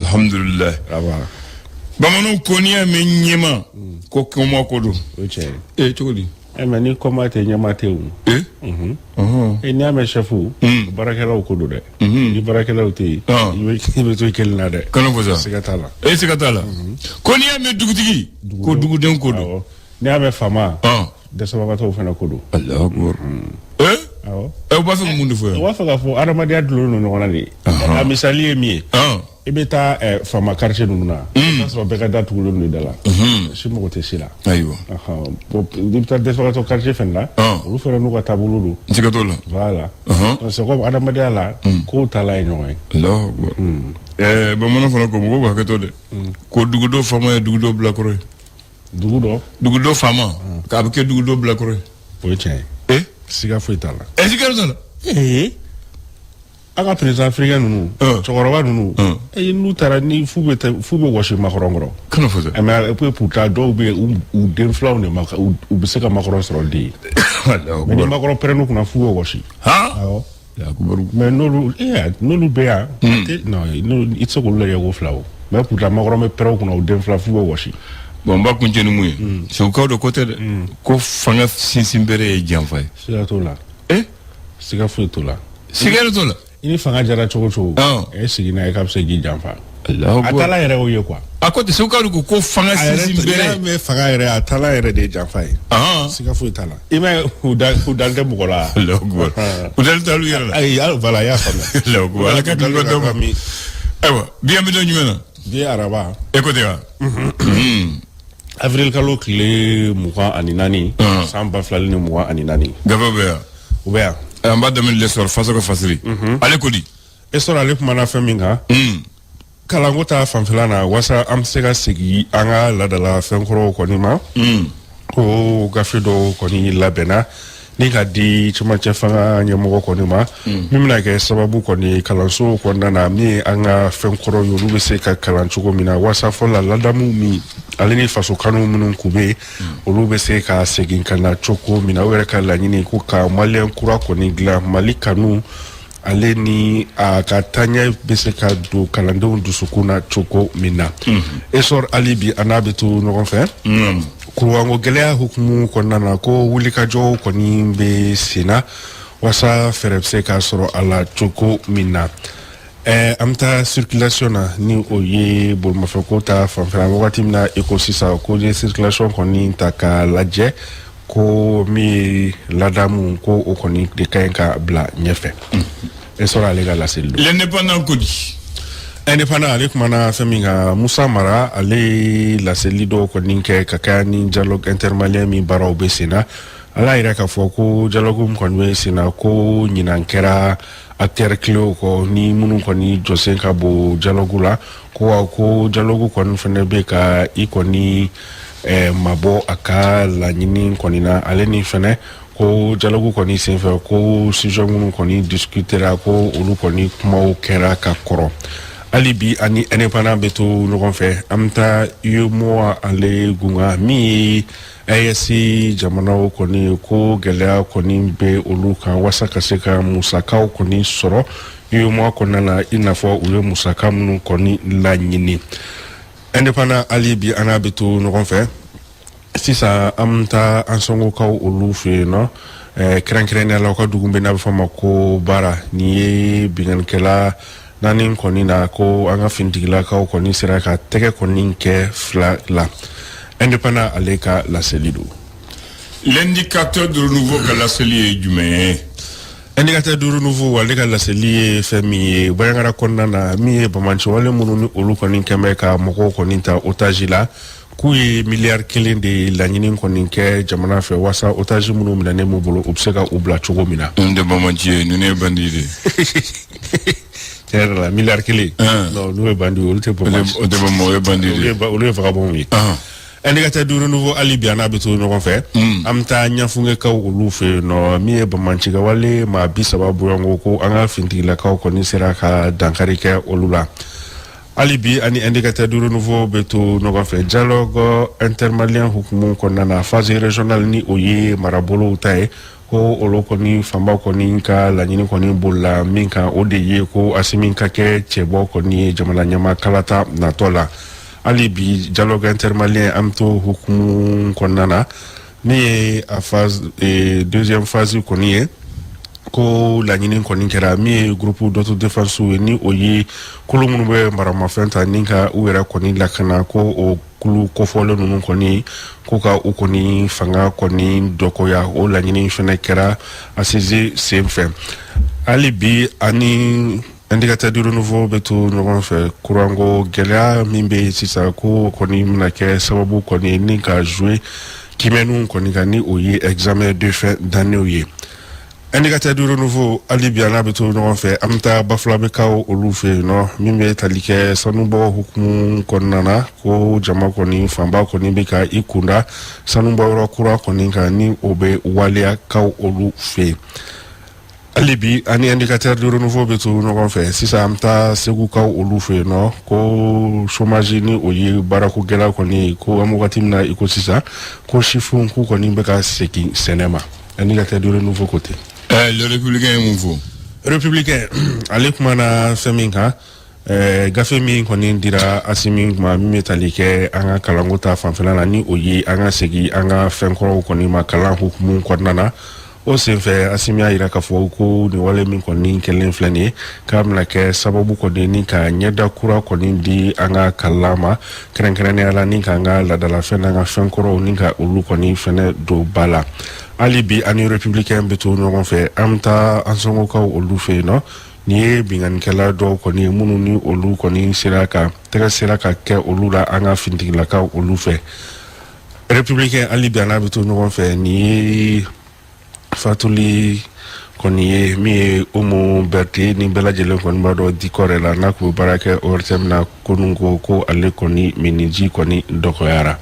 Alhamdulilayi. Bamananw ko n'i y'a mɛn ɲɛma, ko kɔma ko don. O ye tiɲɛ ye. E, cogo di? E, mais ni kɔma tɛ, ɲɛma tɛ o. E. E, n'i y'a mɛn chef, baarakɛlaw ko don dɛ. Ni baarakɛlaw tɛ yen, i bɛ to i kelen na dɛ. Kana fɔ sa. Siga t'a la. E, siga t'a la. Ko n'i y'a mɛn dugutigi, ko duguden ko don. Awɔ, n'i y'a mɛn faama, dɛsɛbagatɔw fana ko don. Alahu akubar, e. Awɔ. Ɛ, u b'a fɛ ka mun de fɔ U yan? b'a fɛ k'a fɔ adamadenya dulonnen don ɲɔgɔn na de. A misali ye min ye, i bɛ taa faama quartier ninnu na, i bɛ taa sɔrɔ bɛɛ ka da tugulen don i da la, si mɔgɔ tɛ si la. Bon, i bɛ taa dɛsɛbagatɔ quartier fɛnɛ la, olu fɛnɛ n'u ka taabolo don. Siga t'o la. Voilà. Donc c'est comme adamadenya la, kow taala ye ɲɔgɔn ye. Alahu akubar. Ɛɛ, bamanan fana ko mɔgɔw bɛ hakɛ to dɛ, ko dugu dɔ faama ye dugu dɔ bilakɔrɔ ye. Dugu dɔ? Dugu dɔ faama k'a bɛ kɛ dugu dɔ bilakɔrɔ ye. O ye tiɲɛ ye. E. Siga foyi t'a la. Ɛ, siga t'o la. Ee, an ka président africain ninnu, cɛkɔrɔba ninnu, ee, n'u taara ni f'u bɛ taa, f'u bɛ wɔsi Macron kɔrɔ. Kana fɔ sa. Mais et pourtant dɔw bɛ yen, u den filaw de ma, u bɛ se ka Macron sɔrɔ den ye. Alahu Mais ni akubar. Macron pɛrɛnn'u kunna, f'u bɛ wɔsi. Awɔ. Akubar. Mais n'olu, ee, n'olu bɛ yan, non, i tɛ se k'olu lajɛ ko fila o. Mais pourtant Macron bɛ pɛrɛn u kunna, u den fila, f'u bɛ wɔsi. Bon, n b'a kuncɛ ni mun ye? Segukaw de ko tɛ dɛ, ko fanga sinsin bere ye janfa ye. Siga t'o la. E. Siga foyi t'o la. Siga yɛrɛ t'o la. I ni fanga jara cogo cogo, e sigi n'a ye k'a bɛ se k'i janfa. Alahu A akubar. taala yɛrɛ y'o ye quoi. A ko ten, segukaw de ko ko fanga A yɛrɛ sinsin n'i y'a bere. mɛn fanga yɛrɛ, a taala yɛrɛ de ye janfa ye. Siga foyi t'a la. I m'a ye, u dalen tɛ mɔgɔ la. Alahu akubar, u dalen t'alu yɛrɛ la. Ayi, voilà, i y'a faamuya. Alahu akubar, Ala ka U dalen hakili tɛ ɲuman d'aw ma. min. Ayiwa, bi an bɛ don jumɛn na? Bi ye araba. E ko ten wa? Avril kalo tile 24, san 2024. Gafe bɛ yan? U bɛ yan. An b'a daminɛ L'Essor, faso ka fasiri, ale ko di? Essor, ale kumana fɛn min kan, kalanko ta fanfɛla na, wasa an bɛ se ka segin an ka laadala fɛnkɔrɔw kɔni ma, ko gafe dɔw kɔni labɛnna ni ka di cɛmancɛ fanga ɲɛmɔgɔ kɔni ma, min bɛna kɛ sababu kɔni kalanso kɔnɔna na, min ye an ka fɛn kɔrɔ ye, olu bɛ se ka kalan cogo min na, wasa fɔlɔ la ladamu min ale ni faso kanu minnu kun bɛ yen, olu bɛ se ka segin ka na cogo min na. O yɛrɛ ka laɲini ko ka maliyɛn kura kɔni dilan, Mali kanu ale ni a ka taaɲɛ bɛ se ka don kalandenw dusukun na cogo min na. Essor, hali bi an n'a bɛ to ɲɔgɔn fɛ. Kuranko gɛlɛya hukumu kɔnɔna na, ko wulikajɔw kɔni bɛ sen na wasa fɛɛrɛ bɛ se ka sɔrɔ a la cogo min na. An bɛ taa circulation na, ni o ye bolimafɛnko ta fanfɛla. Wagati min na i ko sisan, ko ni ye circulation kɔni ta k'a lajɛ, ko min ye ladamu, ko o kɔni de ka ɲi ka bila ɲɛfɛ. Essor ale ka laseli don. L'Indépendant ko di? Indépendant, ale kumana fɛn min kan, Musa Mara, ale ye laseli dɔw kɔni kɛ ka kɛ ni dialogue intermalien min baaraw bɛ sen na. Ala yɛrɛ k'a fɔ ko dialogue min kɔni bɛ sen na, ko ɲinan kɛra acteur clés kɔ ni minnu kɔni jɔsen ka bon dialogue la, ko wa ko dialogue kɔni fɛnɛ bɛ ka i kɔni mabɔ a ka laɲini kɔni na. Ale ni fɛnɛ ko dialogue kɔni senfɛ, ko sujet minnu kɔni discutera, ko olu kɔni kumaw kɛra ka kɔrɔ. Hali bi ani Indépendant bɛ to ɲɔgɔn fɛ. An bɛ taa UEMOA ale gunga, min ye AES jamanaw kɔni, ko gɛlɛya kɔni bɛ olu kan wasa ka se ka musakaw kɔni sɔrɔ UEMOA kɔnɔna na, i n'a fɔ u ye musaka minnu kɔni laɲini. Indépendant, hali bi an n'a bɛ to ɲɔgɔn fɛ. Sisan an bɛ taa an sɔngokaw olu fɛ yen nɔ, kɛrɛnkɛrɛnnenya la u ka dugu bɛ n'a bɛ fɔ a ma ko Baara. Nin ye binkannikɛla naani kɔni na, ko an ka finitigilakaw kɔni sera ka tɛgɛ kɔni kɛ fila la. Indépendant ale ka laseli don. L'Indicateur du Renouveau ka laseli ye jumɛn ye? Indicateur du Renouveau ale ka laseli ye fɛn min ye, Bandiagara kɔnɔna na, min ye bamaciwale minnu ni olu kɔni kɛn bɛ ka mɔgɔw kɔni ta otage la, k'u ye miliyari 1 de laɲini kɔni kɛ jamana fɛ wasa otage minnu minɛnen m'u bolo, u bɛ se ka u bila cogo min na. Ninnu tɛ bamaci ye, ninnu ye bandit de ye. Tiɲɛ yɛrɛ la, miliyari 1, non, n'u ye bandit ye, olu tɛ bamaci. O tɛ bama, o ye bandit de ye. Olu ye vagabond ye. Indicateur du Renouveau, hali bi an n'a bɛ to ɲɔgɔn fɛ. An bɛ taa Ɲafunkekaw olu fɛ yen nɔ, min ye bamancikawale maa 30 bɔɲɔgɔnko, ko an ka finitigilakaw kɔni sera ka dankari kɛ olu la. Hali bi ani Indicateur du Renouveau bɛ to ɲɔgɔn fɛ. Dialogue intermalien hukumu kɔnɔna na, phase régionale, ni o ye marabolow ta ye. Ko olu kɔni fanba kɔni ka laɲini kɔni bolila min kan, o de ye ko Asimi ka kɛ cɛbɔ kɔni ye jamana ɲɛmaa kalata natɔ la. Hali bi, dialogue intermalien, an bɛ to hukumu kɔnɔna na. Min ye a phase deuxième phase kɔni ye, ko laɲini kɔni kɛra min ye groupe d'autodéfense ye, ni o ye kulu minnu bɛ maramafɛn ta ni ka u yɛrɛ kɔni lakana, ko o kulu kofɔlen ninnu kɔni, ko ka u kɔni fanga kɔni dɔgɔya. O laɲini fɛnɛ kɛra assise sen fɛ. Hali bi, ani Indicateur du Renouveau bɛ to ɲɔgɔn fɛ. Kuranko gɛlɛya min bɛ yen sisan, ko kɔni bɛna kɛ sababu kɔni ni ka jouer kiimɛniw kɔni kan, ni o ye examen de fin d'année ye. Indicateur du Renouveau, hali bi a n'a bɛ to ɲɔgɔn fɛ. An bɛ taa Bafulabɛkaw olu fɛ yen nɔ. Min bɛ tali kɛ sanubɔ hukumu kɔnɔna na, ko jama kɔni fanba kɔni bɛ ka i kunda sanubɔyɔrɔ kura kɔni kan, ni o bɛ waleyakaw olu fɛ yen. Hali bi, ani Indicateur du Renouveau bɛ to ɲɔgɔn fɛ. Sisan, an bɛ taa Segukaw olu fɛ yen nɔ. Ko chômage, ni o ye baarako gɛlɛya kɔni ye, ko an bɛ wagati min na i ko sisan, ko sifinw k'u kɔni bɛ ka segin sɛnɛ ma. Indicateur du Renouveau ko ten. Le Républicain ye mun fɔ? Républicain, ale kumana fɛn min kan, gafe min kɔni dira Asimi ma, min bɛ tali kɛ an ka kalanko ta fanfɛla la, ni o ye an ka segin an ka fɛnkɔrɔw kɔni ma kalan hukumu kɔnɔna na. O senfɛ, Asimi y'a yira k'a fɔ ko nin wale min kɔni kɛlen filɛ nin ye, k'a bɛna kɛ sababu kɔni ni ka ɲɛda kura kɔni di an ka kalan ma, kɛrɛnkɛrɛnnenya la ni k'an ka laadalafɛn n'an ka fɛnkɔrɔw ni ka olu kɔni fɛnɛ don ba la. Hali bi, ani Républicain bɛ to ɲɔgɔn fɛ. An bɛ taa Ansɔngɔkaw olu fɛ yen nɔ. Nin ye binkannikɛla dɔw kɔni ye minnu ni olu kɔni sera ka tɛgɛ sera ka kɛ olu la an ka finitigilakaw olu fɛ. Républicain, hali bi a n'a bɛ to ɲɔgɔn fɛ. Nin ye fatuli kɔni ye min ye Umu Berete, ni bɛɛ lajɛlen kɔni b'a dɔn dikɔrɛ la, n'a tun bɛ baara kɛ ORTM na. Kunun ko ale kɔni miniji kɔni dɔgɔyara.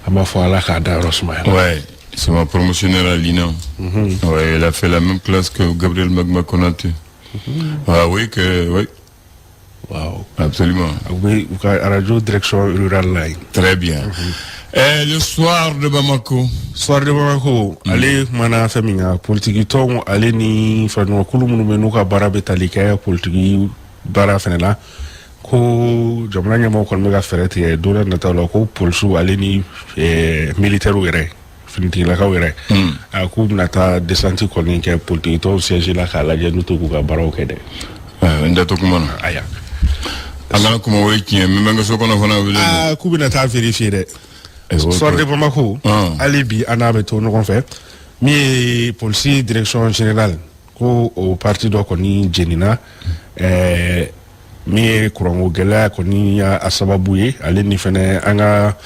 An b'a fɔ Ala k'a da yɔrɔ sumaya. Ouais, c'est ma promotionnaire à l'INA. Ouais, elle a fait la même classe que Gabriel Magma Konaté. Ah oui, que, oui. Waaw. Absolument. U bɛ u ka radio direction rurale la yen. Très bien. Et Le Soir de Bamako. Soir de Bamako, ale kumana fɛn min kan, politiki tɔnw ale ni faraɲɔgɔnkulu minnu bɛ n'u ka baara bɛ tali kɛ politiki baara fɛnɛ la, ko jamana ɲɛmɔgɔw kɔni bɛ ka fɛɛrɛ tigɛ don n'a nataw la, ko polisiw ale ni militaires yɛrɛ, finitigilakaw yɛrɛ, a k'u bɛna taa descente kɔni kɛ politiki tɔnw siège la k'a lajɛ n'u to k'u ka baaraw kɛ dɛ. N da to kuma na. Aya. An kana kuma, o ye tiɲɛ min bɛ n ka so kɔnɔ fana wele. Aa, k'u bɛna taa vérifier dɛ. Soir de Bamako, hali bi an n'a bɛ to ɲɔgɔn fɛ. Min ye polisi direction générale, ko o parti dɔ kɔni jenina, min ye kuranko gɛlɛya kɔni y'a sababu ye, ale ni fɛnɛ an ka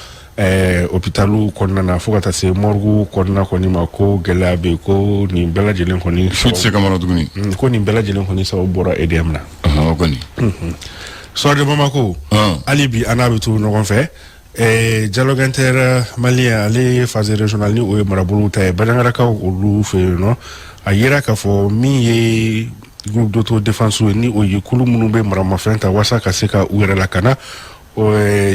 hôpitaliw kɔnɔna na, fo ka taa se morgue kɔnɔna kɔni ma, ko gɛlɛya bɛ yen, ko nin bɛɛ lajɛlen kɔni Su tɛ se ka mara tuguni. Ko nin bɛɛ lajɛlen kɔni sababu bɔra EDM na. O kɔni. Soir de Bamako, hali bi an n'a bɛ to ɲɔgɔn fɛ. Dialogue intermalien, ale phase régionale, ni o ye marabolow ta ye, Bandiagarakaw olu fɛ yen nɔ, a yira k'a fɔ min ye groupe d'autodéfense ye, ni o ye kulu minnu bɛ maramafɛn ta walasa ka se ka u yɛrɛ lakana,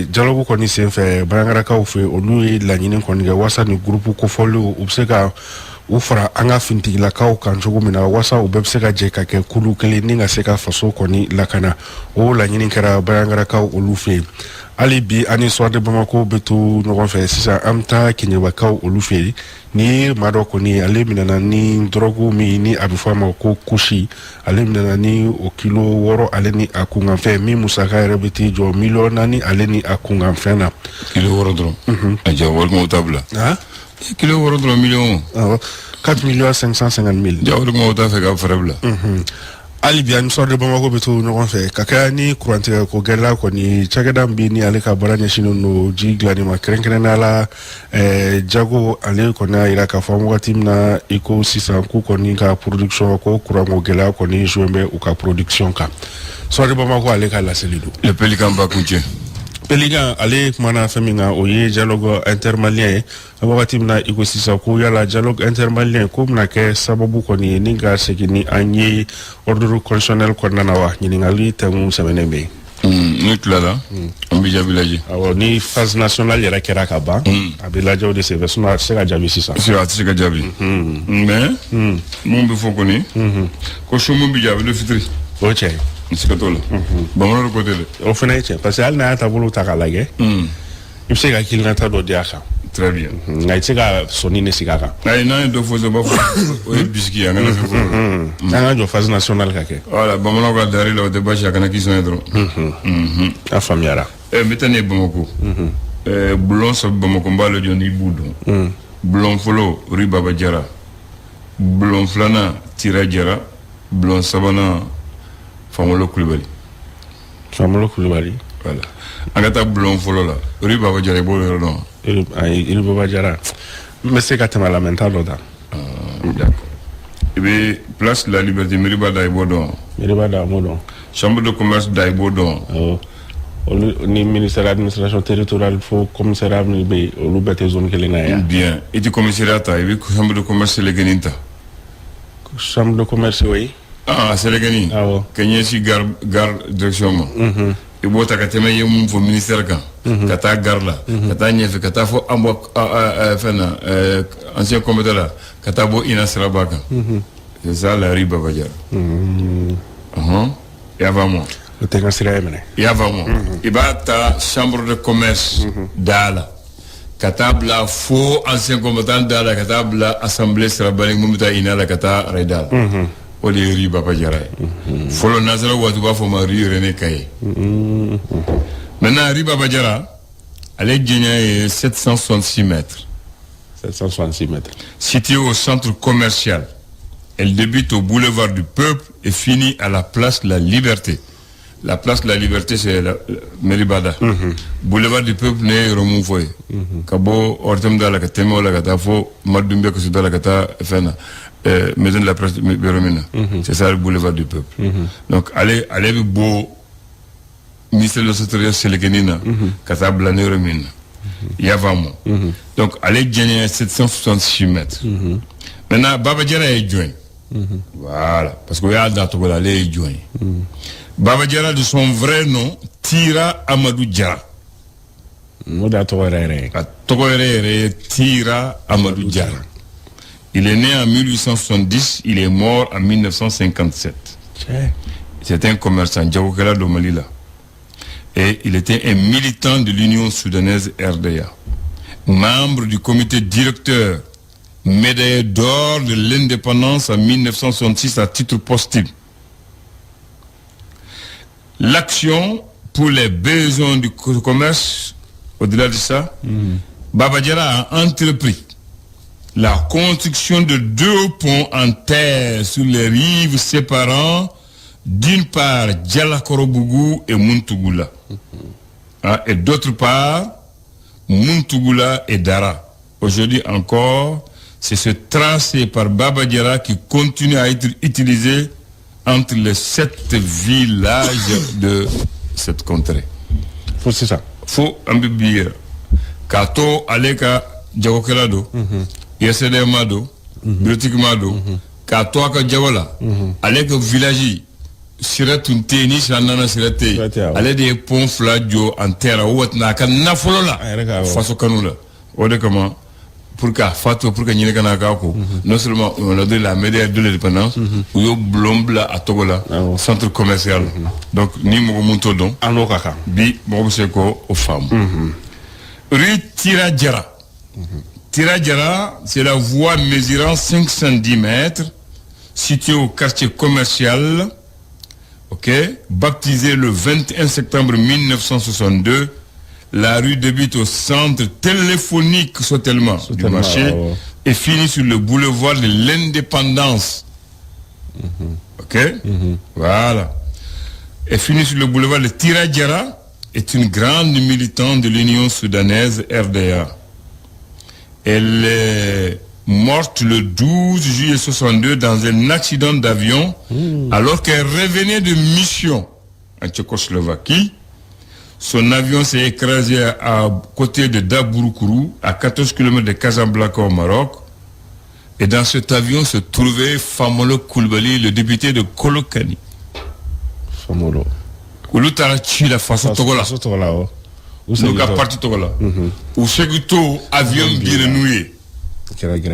dialogue kɔni senfɛ Bandiagarakaw fɛ, olu ye laɲini kɔni kɛ walasa ni groupe kofɔlenw u bɛ se ka u fara an ka finitigilakaw kan cogo min na, walasa u bɛɛ bɛ se ka jɛ ka kɛ kulu kelen ni ka se ka faso kɔni lakana. O laɲini kɛra Bandiagarakaw olu fɛ yen. Hali bi, ani Soir de Bamako bɛ to ɲɔgɔn fɛ. Sisan, an bɛ taa Keɲebakaw olu fɛ yen. Ni ye maa dɔ kɔni ye, ale minɛna ni dɔrɔgu min ni a bɛ fɔ a ma ko kusi. Ale minɛna ni o kilo 6 ale ni a kunkanfɛn, min musaka yɛrɛ bɛ t'i jɔ miliyɔn 4 ale ni a kunkanfɛn na. Kilo 6 dɔrɔn. A jɛ wari kuma t'a bila. Kilo 6 dɔrɔn, miliyɔn. Awɔ, 4 millions 550 mille. Ja wari kuma t'a fɛ ka fɛrɛ bila. Hali bi, ani Soir de Bamako bɛ to ɲɔgɔn fɛ. Ka kɛ ni kurantigɛ ko gɛlɛya kɔni, cakɛda min bɛ ni ale ka baara ɲɛsinnen don ji dilanni ma, kɛrɛnkɛrɛnnenya la jago, ale kɔni y'a yira k'a fɔ an wagati min na i ko sisan, k'u kɔni ka production, ko kuranko gɛlɛya kɔni joué bɛ u ka production kan. Soir de Bamako, ale ka laseli don. Le Pélican, ba kuncɛ. Pélican, ale kumana fɛn min kan, o ye dialogue intermalien ye. Wagati min na i ko sisan, ko yala dialogue intermalien ko bɛna kɛ sababu kɔni ye ni ka segin ni an ye ordre constitutionnel kɔnɔna na wa? Ɲininkali tɛŋun sɛbɛnnen bɛ yen. N'u tilala, an An bɛ jaabi lajɛ. Awɔ, ni phase nationale yɛrɛ kɛra ka ban, a bɛ lajɛ o de senfɛ, sinon a tɛ se ka jaabi sisan. Si a tɛ se ka jaabi, mais mun bɛ fɔ kɔni, ko su mun bɛ jaabi, a bɛ don fitiri. O ye tiɲɛ ye. N siga t'o la, bamananw ko ten dɛ. O fana ye tiɲɛ, parce que hali n'a y'a taabolo ta k'a lajɛ, i bɛ se ka hakilinata dɔ di a kan. Très bien. Nka i tɛ se ka sɔnni de sigi a kan. Ayi, n'an ye dɔ fɔ sisan, u b'a fɔ o ye bisiki ye, an kana fɛn fɔ. An ka jɔ phase nationale ka kɛ. Voilà, bamananw ka dari la, o tɛ baasi, a kana k'i sɔn ye dɔrɔn. A faamuyara. Ɛ, n bɛ taa ne ye Bamakɔ. Ɛ, bulon saba Bamakɔ, n b'a lajɔ n'i b'u dɔn. Bulon fɔlɔ, rue Baba Jara. Bulon filanan, Tira Jara. Bulon sabanan, Famolo Kulubali. Famolo Kulubali. Voilà, an ka taa bulon fɔlɔ la, rue Baba Jara, i b'o yɔrɔ dɔn? Ayi, rue Baba Jara, n bɛ se ka tɛmɛ a la, mais n t'a dɔn ta. D'accord, i bɛ place de la Liberté, Mériba da, i b'o dɔn? Mériba da, n b'o dɔn. Chambre de commerce da, i b'o dɔn? Awɔ, olu ni ministère administration territoriale fo commissariat min bɛ yen, olu bɛɛ tɛ zone kelen na yan. Bien, i tɛ commissariat ta, i bɛ chambre de commerce Selekeni ta. Chambre de commerce, oui. Ah, Selekeni. Awɔ. Ka ɲɛsin gare direction ma, i b'o ta ka tɛmɛ, i ye mun fɔ ministère kan, ka taa gare la, ka taa ɲɛfɛ, ka taa fɔ an bɔ fɛn na, ancien combattant la, ka taa bɔ ina siraba kan. C'est ça la rue Baba Diarra. Ɔhɔn, i y'a faamu? O tɛ n ka sira ye minɛ. I y'a faamu? I b'a ta chambre de commerce da la, ka taa bila fo ancien combattant da la, ka taa bila assemblée sirabani mun bɛ taa ina la, ka taa Reda la. O de ye rue Baba Diarra ye. Fɔlɔ nansara waati, u b'a fɔ o ma rue René Caillié. Maintenant, rue Baba Diarra, ale janya ye 766 mètres. 766 mètres. Située au centre commercial, elle débute au boulevard du Peuple et finit à la place de la Liberté. La place de la Liberté, c'est la Méribada. Boulevard du Peuple ne ye yɔrɔ mun fɔ ye, ka bɔ ORTM da la, ka tɛmɛ o la, ka taa fo Madumbiya kaso da la, ka taa fɛn na, maison de la presse bɛ yɔrɔ min na, c'est ça le boulevard du Peuple. Donc ale bɛ bɔ ministère de l'Intérieur Selekeni na, ka taa bila ne yɔrɔ min na, i y'a faamu? Donc ale janya ye 766 mètres. Maintenant, Baba Diarra ye jɔn ye? Voilà, parce que o y'a da cogo la, ale ye jɔn ye? Baba Diarra, de son vrai nom Tira Amadou Diarra. O de y'a tɔgɔ yɛrɛ yɛrɛ ye. A tɔgɔ yɛrɛ yɛrɛ ye Tira Amadou Diarra. Il est né en 1870, il est mort en 1957. Cɛ. C'est un commerçant, jagokɛla don Mali la, et il était un militant de l'Union soudanaise RDA, membre du comité directeur, médaillé d'or de l'indépendance en 1966 à titre posthume. L'action pour les besoins du commerce, au-delà de ça, Baba Diarra a entrepris la construction de deux ponts en terre sur les rives séparant d'une part Dialakorobougou et Muntugula, hein, et d'autre part Muntugula et Dara. Aujourd'hui encore, c'est ce tracé par Baba Diarra qui continue à être utilisé entre les sept villages de cette contrée. Fo sisan. Fo an bɛ bi yɛrɛ k'a to ale ka jagokɛla don, USD ma don, bureautique ma don, k'a to a ka jago la, ale ka village sira tun tɛ yen, ni san nana sira tɛ Sira tɛ yen. yen, awɔ. Ale de ye pont fila jɔ en terre o waati n'a ka nafolo la. A yɛrɛ ka, awɔ. Faso kanu la, o de kama, pour que a fatu, pour que ɲinɛ kana k'a ko, non seulement on a donné la médaille de l'indépendance, u y'o bulon bila a tɔgɔ la, centre commercial. Donc ni mɔgɔ mun t'o dɔn, An n'o ka kan. bi mɔgɔ bɛ se k'o o faamu. Rue Tira Diarra. Tira Diarra, c'est la voie mesurant 510 mètres, située au quartier commercial, ok, baptisée le 21 septembre 1962. La rue débute au centre téléphonique Sotelma du Sotelma, marché et finit sur le boulevard de l'Indépendance. Ok, voilà. Et finit sur le boulevard de Tira Diarra est une grande militante de l'Union soudanaise RDA. Elle est morte le 12 juillet 62 dans un accident d'avion alors qu'elle revenait de mission en Tchécoslovaquie. Son avion s'est écrasé à côté de Dabouroukourou, à 14 km de Casablanca au Maroc. Et dans cet avion se trouvait Famolo Koulibaly, le député de Kolokani. Famolo. Olu taara ci la faso tɔgɔ la. Faso tɔgɔ la, awɔ. N'u ka parti tɔgɔ la, u segintɔ, avion binna n'u ye.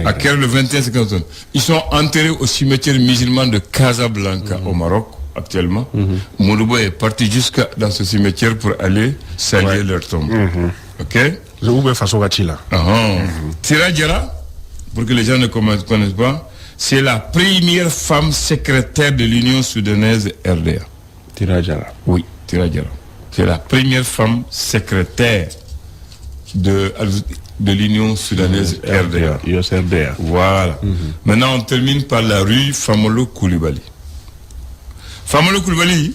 A kɛra le 21 septembre. Ils sont enterrés au cimetière musulman de Casablanca, au Maroc actuellement. Modibo est parti jusqu'à dans ce cimetière pour aller saluer leur tombe. Ok. U bɛ faso ka ci la. Tira Diarra, pour que les gens ne connaissent pas, c'est la première femme secrétaire de l'Union soudanaise RDA. Tira Diarra. Oui, Tira Diarra. C'est la première femme secrétaire de l'Union soudanaise RDA. USRDA. Voilà. Maintenant, on termine par la rue Famolo Koulibaly. Famolo Koulibaly,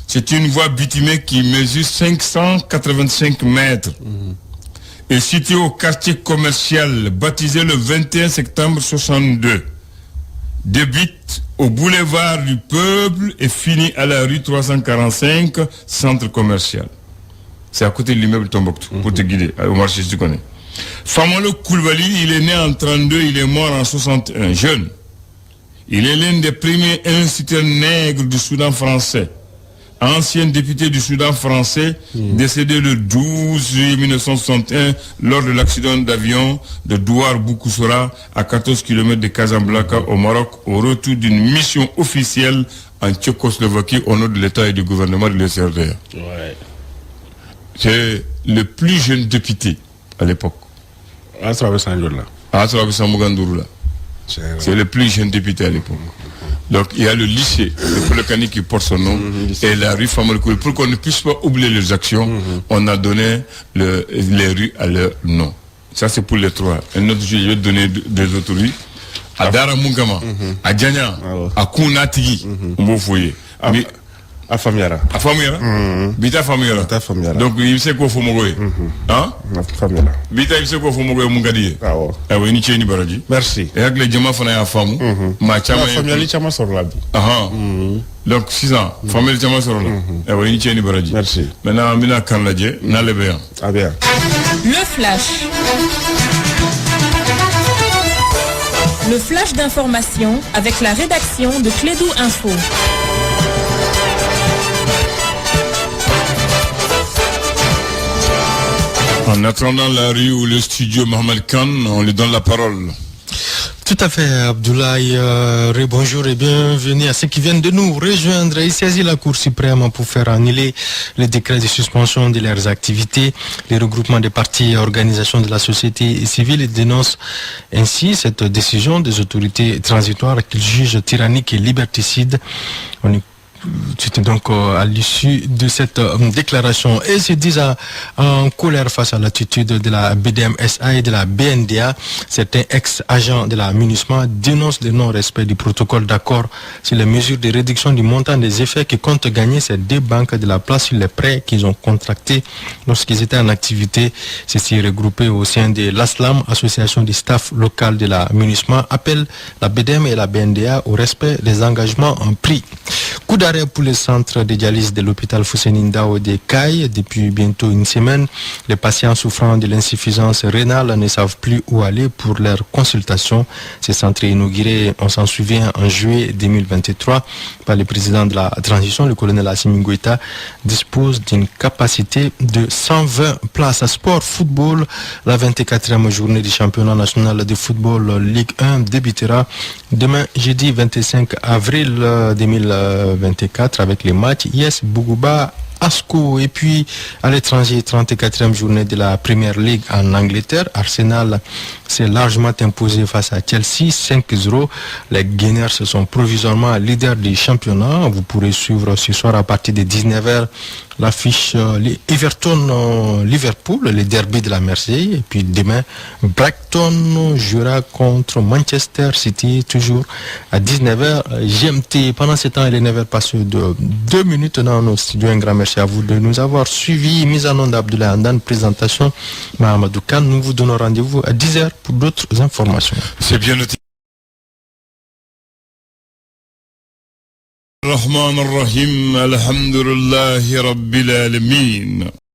c'est une voie bitumée qui mesure 585 mètres. Et située au quartier commercial, baptisé le 21 septembre 62. Débute au boulevard du Peuple et finit à la rue 345, centre commercial. C'est à côté de l'immeuble Tombouctou, pour te guider, au marché, si tu connais. Famolo Koulibaly, il est né en 32, il est mort en 61, jeune. Il est l'un des premiers instituteurs nègres du Soudan français. Ancien député du Soudan français, décédé le 12 juillet 1961 lors de l'accident d'avion de Douar Boukoussora à 14 km de Casablanca au Maroc, au retour d'une mission officielle en Tchécoslovaquie au nom de l'État et du gouvernement de l'USRDA. C'est le plus jeune député à l'époque. A sɔrɔ a bɛ san joli la? A sɔrɔ a bɛ san 25 la. C'est le plus jeune député à l'époque. Donc il y a le lycée de Kolokani qui porte son nom et la rue Famolo. Pour qu'on ne puisse pas oublier leurs actions, on a donné les rues à leur nom. Ça, c'est pour les trois. Un autre jour, je vais te donner deux autres rues. A dara mun kama, a janya, a kun n'a tigi, n b'o f'o ye. A faamuyara. A faamuyara. Bi ta faamuyara. Ta faamuyara. Donc i bɛ se k'o fɔ mɔgɔw ye. Han? A faamuyara. Bi ta, i bɛ se k'o fɔ mɔgɔw ye mun ka di ye. Awɔ. Ayiwa, i ni ce, ni baraji. Merci. E hakili, jama fana y'a faamu. Maa caman ye faamuyali caman sɔrɔla bi. Ahan. Donc sisan, faamuyali caman sɔrɔla. Ayiwa, i ni ce, ni baraji. Merci. Maintenant, an bɛna kan lajɛ n'ale bɛ yan. A bɛ yan. Le flash. Le flash d'information avec la rédaction de Klédu Info. En attendant la rue ou le studio Mohamed Khan, on lui donne la parole. Tout à fait, Abdoulaye. Bonjour et bienvenue à ceux qui viennent de nous rejoindre. Il saisit la Cour suprême pour faire annuler le décret de suspension de leurs activités. Les regroupements des partis et organisations de la société civile dénoncent ainsi cette décision des autorités transitoires qu'ils jugent tyrannique et liberticide. On est C'était donc à l'issue de cette déclaration et se disent en colère face à l'attitude de la BDMSA et de la BNDA. Certains ex-agents de la MINUSMA dénoncent le non-respect du protocole d'accord sur les mesures de réduction du montant des effets que comptent gagner ces deux banques de la place sur les prêts qu'ils ont contractés lorsqu'ils étaient en activité. Ceci regroupé au sein de l'ASLAM, association du staff local de la MINUSMA, appelle la BDM et la BNDA au respect des engagements pris. Coup d'arrêt pour le centre de dialyse de l'hôpital Fousseni Ndao de Kayes. Depuis bientôt une semaine, les patients souffrant de l'insuffisance rénale ne savent plus où aller pour leur consultation. Ce centre est inauguré, on s'en souvient, en juillet 2023 par le président de la transition, le colonel Assimi Goïta, dispose d'une capacité de 120 places. À sport, football, la 24e journée du championnat national de football Ligue 1 débutera demain, jeudi 25 avril 2024 avec les matchs IS Bougouba Asco. Et puis à l'étranger, 34e journée de la Première Ligue en Angleterre, Arsenal s'est largement imposé face à Chelsea 5-0. Les Gunners se sont provisoirement leaders du championnat. Vous pourrez suivre ce soir à partir de 19h l'affiche Everton Liverpool, le derby de la Mersey. Et puis demain, Brighton jouera contre Manchester City, toujours à 19h GMT. Pendant ce temps, il est 9h passé de 2 minutes dans nos studios. Un grand merci à vous de nous avoir suivis. Mise en onde d'Abdoulaye Andan, présentation Mahamadou Khan. Nous vous donnons rendez-vous à 10h pour d'autres informations. C'est bien noté. الرحمن الرحيم الحمد لله رب العالمين.